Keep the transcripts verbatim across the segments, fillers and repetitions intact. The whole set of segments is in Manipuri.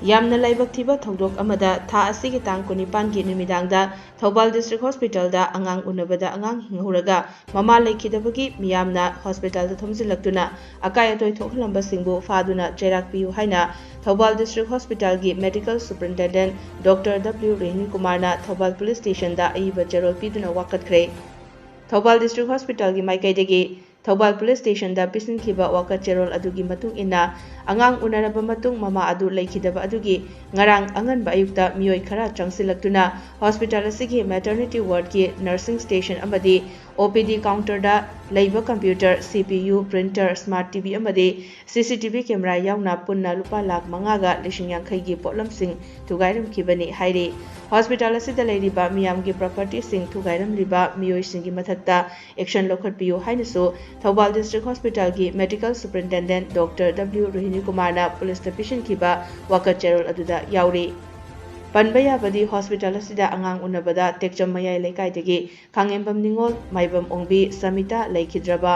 ꯌꯥꯝꯅ ꯂꯥꯏꯕꯛ ꯊꯤꯕ ꯊꯧꯗꯣꯛ ꯑꯃꯗ ꯊꯥ ꯑꯁꯤꯒꯤ ꯇꯥꯡ ꯀꯨꯟꯅꯤꯄꯥꯟꯒꯤ ꯅꯨꯃꯤꯗꯥꯡꯗ ꯊꯧꯕꯥꯜ ꯗꯤꯁꯇ꯭ꯔꯤꯛ ꯍꯣꯁꯄꯤꯇꯥꯜꯗ ꯑꯉꯥꯡ ꯎꯅꯕꯗ ꯑꯉꯥꯡ ꯍꯤꯡꯍꯧꯔꯒ ꯃꯃꯥ ꯂꯩꯈꯤꯗꯕꯒꯤ ꯃꯤꯌꯥꯝꯅ ꯍꯣꯁꯄꯤꯇꯥꯜꯗ ꯊꯣꯝꯖꯤꯜꯂꯛꯇꯨꯅ ꯑꯀꯥꯏ ꯑꯇꯣꯏ ꯊꯣꯛꯍꯜꯂꯝꯕꯁꯤꯡꯕꯨ ꯐꯥꯗꯨꯅ ꯆꯩꯔꯥꯛ ꯄꯤꯌꯨ ꯍꯥꯏꯅ ꯊꯧꯕꯥꯜ ꯗꯤꯁꯇ꯭ꯔꯤꯛ ꯍꯣꯁꯄꯤꯇꯥꯜꯒꯤ ꯃꯦꯗꯤꯀꯦꯜ ꯁꯨꯄꯔꯤꯟꯇꯦꯟꯗꯦꯟꯠ ꯗꯣꯛꯇꯔ ꯗꯕ꯭ꯂꯤꯎ ꯔꯣꯍꯤꯅꯤ ꯀꯨꯃꯥꯔꯅ ꯊꯧꯕꯥꯜ ꯄꯨꯂꯤꯁ ꯁ꯭ꯇꯦꯁꯟꯗ ꯑꯏꯕ ꯆꯦꯔꯣꯜ ꯄꯤꯗꯨꯅ ꯋꯥꯀꯠꯈ꯭ꯔꯦ꯫ ꯊꯧꯕꯥꯜ ꯗꯤꯁꯇ꯭ꯔꯤꯛ ꯍꯣꯁꯄꯤꯇꯥꯜꯒꯤ ꯃꯥꯏꯀꯩꯗꯒꯤ ꯊꯧꯕꯥꯜ ꯄꯨꯂꯤꯁ ꯁ꯭ꯇꯦꯁꯟꯗ ꯄꯤꯁꯤꯟꯈꯤꯕ ꯋꯥꯀꯠ ꯆꯦꯔꯣꯜ ꯑꯗꯨꯒꯤ ꯃꯇꯨꯡ ꯏꯟꯅ, ꯑꯉꯥꯡ ꯎꯅꯔꯕ ꯃꯇꯨꯡ ꯃꯃꯥ ꯑꯗꯨ ꯂꯩꯈꯤꯗꯕ ꯑꯗꯨꯒꯤ ꯉꯔꯥꯡ ꯑꯉꯟꯕ ꯑꯌꯨꯛꯇ ꯃꯤꯑꯣꯏ ꯈꯔ ꯆꯪꯁꯤꯜꯂꯛꯇꯨꯅ ꯍꯣꯁꯄꯤꯇꯥꯜ ꯑꯁꯤꯒꯤ ꯃꯦꯇꯔꯅꯤꯇꯤ ꯋꯥꯔꯗꯀꯤ ꯅꯔꯁꯤꯡ ꯁ꯭ꯇꯦꯁꯟ ꯑꯃꯗꯤ ꯑꯣ ꯄꯤ ꯗꯤ ꯀꯥꯎꯟꯇꯔꯗ ꯂꯩꯕ computer, C P U, printer, smart T V ꯑꯃꯗꯤ C C T V camera ꯌꯥꯎꯅ ꯄꯨꯟꯅ ꯂꯨꯄꯥ ꯂꯥꯈ ꯃꯉꯥꯒ ꯂꯤꯁꯤꯡ ꯌꯥꯡꯈꯩꯒꯤ ꯄꯣꯠꯂꯝꯁꯤꯡ ꯊꯨꯒꯥꯏꯔꯝꯈꯤꯕꯅꯤ ꯍꯥꯏꯔꯤ꯫ ꯍꯣꯁꯄꯤꯇꯥꯜ ꯑꯁꯤꯗ ꯂꯩꯔꯤꯕ ꯃꯤꯌꯥꯝꯒꯤ ꯄ꯭ꯔꯣꯄꯔꯇꯤꯁꯤꯡ ꯊꯨꯒꯥꯏꯔꯝꯂꯤꯕ ꯃꯤꯑꯣꯏꯁꯤꯡꯒꯤ ꯃꯊꯛꯇ ꯑꯦꯛꯁꯟ ꯂꯧꯈꯠꯄꯤꯌꯨ ꯍꯥꯏꯅꯁꯨ ꯊꯧꯕꯥꯜ ꯗꯤꯁꯇ꯭ꯔꯤꯛ ꯍꯣꯁꯄꯤꯇꯥꯜꯒꯤ ꯃꯦꯗꯤꯀꯦꯜ ꯁꯨꯄꯔꯤꯟꯇꯦꯟꯗꯦꯟꯠ ꯗꯣꯛꯇꯔ ꯗꯕ꯭ꯂꯤꯎ ꯔꯣꯍꯤꯅꯤ ꯀꯨꯃꯥꯔꯅ ꯄꯨꯂꯤꯁꯇ ꯄꯤꯁꯤꯟꯈꯤꯕ ꯋꯥꯀꯠ ꯆꯦꯔꯣꯜ ꯑꯗꯨꯗ ꯌꯥꯎꯔꯤ꯫ ꯄꯟꯕ ꯌꯥꯕꯗꯤ, ꯍꯣꯁꯄꯤꯇꯥꯜ ꯑꯁꯤꯗ ꯑꯉꯥꯡ ꯎꯅꯕꯗ ꯇꯦꯛꯆꯝ ꯃꯌꯥꯏ ꯂꯩꯀꯥꯏꯗꯒꯤ ꯈꯥꯉꯦꯝꯕꯝ ꯅꯤꯉꯣꯜ, ꯃꯥꯏꯕꯝ ꯑꯣꯡꯕꯤ, ꯁꯃꯤꯇꯥ ꯂꯩꯈꯤꯗ꯭ꯔꯕ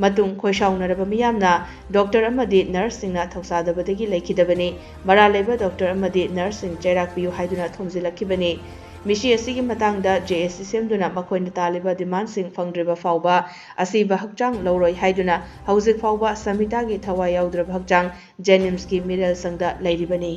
ꯃꯇꯨꯡ ꯈꯣꯏꯁꯥꯎꯅꯔꯕ ꯃꯤꯌꯥꯝꯅ ꯗꯣꯛꯇꯔ ꯑꯃꯗꯤ ꯅꯔꯁꯁꯤꯡꯅ ꯊꯧꯁꯥꯗꯕꯗꯒꯤ ꯂꯩꯈꯤꯗꯕꯅꯤ꯫ ꯃꯔꯥꯜ ꯂꯩꯕ ꯗꯣꯛꯇꯔ ꯑꯃꯗꯤ ꯅꯔꯁꯁꯤꯡ ꯆꯩꯔꯥꯛ ꯄꯤꯌꯨ ꯍꯥꯏꯗꯨꯅ ꯊꯣꯝꯖꯤꯜꯂꯛꯈꯤꯕꯅꯤ꯫ ꯃꯤꯁꯤ ꯑꯁꯤꯒꯤ ꯃꯇꯥꯡꯗ ꯖꯦ ꯑꯦ ꯁꯤ ꯁꯦꯝꯗꯨꯅ ꯃꯈꯣꯏꯅ ꯇꯥꯜꯂꯤꯕ ꯗꯤꯃꯥꯟꯁꯤꯡ ꯐꯪꯗ꯭ꯔꯤꯕ ꯐꯥꯎꯕ ꯑꯁꯤꯕ ꯍꯛꯆꯥꯡ ꯂꯧꯔꯣꯏ ꯍꯥꯏꯗꯨꯅ ꯍꯧꯖꯤꯛ ꯐꯥꯎꯕ ꯁꯃꯤꯇꯥꯒꯤ ꯊꯋꯥꯏ ꯌꯥꯎꯗ꯭ꯔꯕ ꯍꯛꯆꯥꯡ ꯖꯦꯅꯤꯝꯁꯀꯤ ꯃꯤꯔꯦꯜ ꯁꯪꯗ ꯂꯩꯔꯤꯕꯅꯤ꯫